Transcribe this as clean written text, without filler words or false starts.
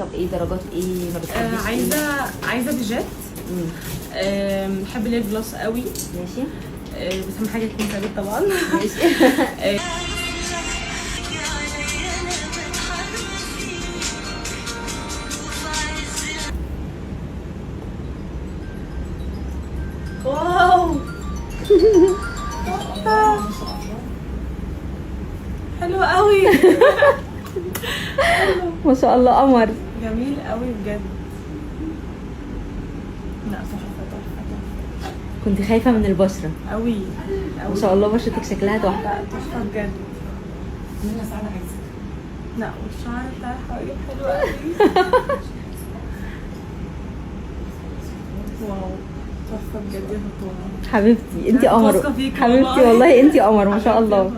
make up ايه؟ درجات ايه؟ ما بتحبيش؟ عايزه عايزه بيجات. إيه؟ بحب ال lip gloss قوي. ماشي. بس اهم حاجة يكون ثابت طبعا. ماشي. wow، تحفة. حلو قوي. ما شاء الله، قمر. جميل قوي بجد. لا، تحفة تحفة تحفه. كنت خايفة من البشره؟ قوي. ما شاء الله، بشرتك شكلها تحفه. لا، تحفة بجد. لا، والشعر بتاع الحواجب حلو قوي. wow، تحفة بجد يا فاطمه. حبيبتي انت أنا قمر. واثقة فيكي حبيبتي. والله. والله انت قمر، ما شاء الله.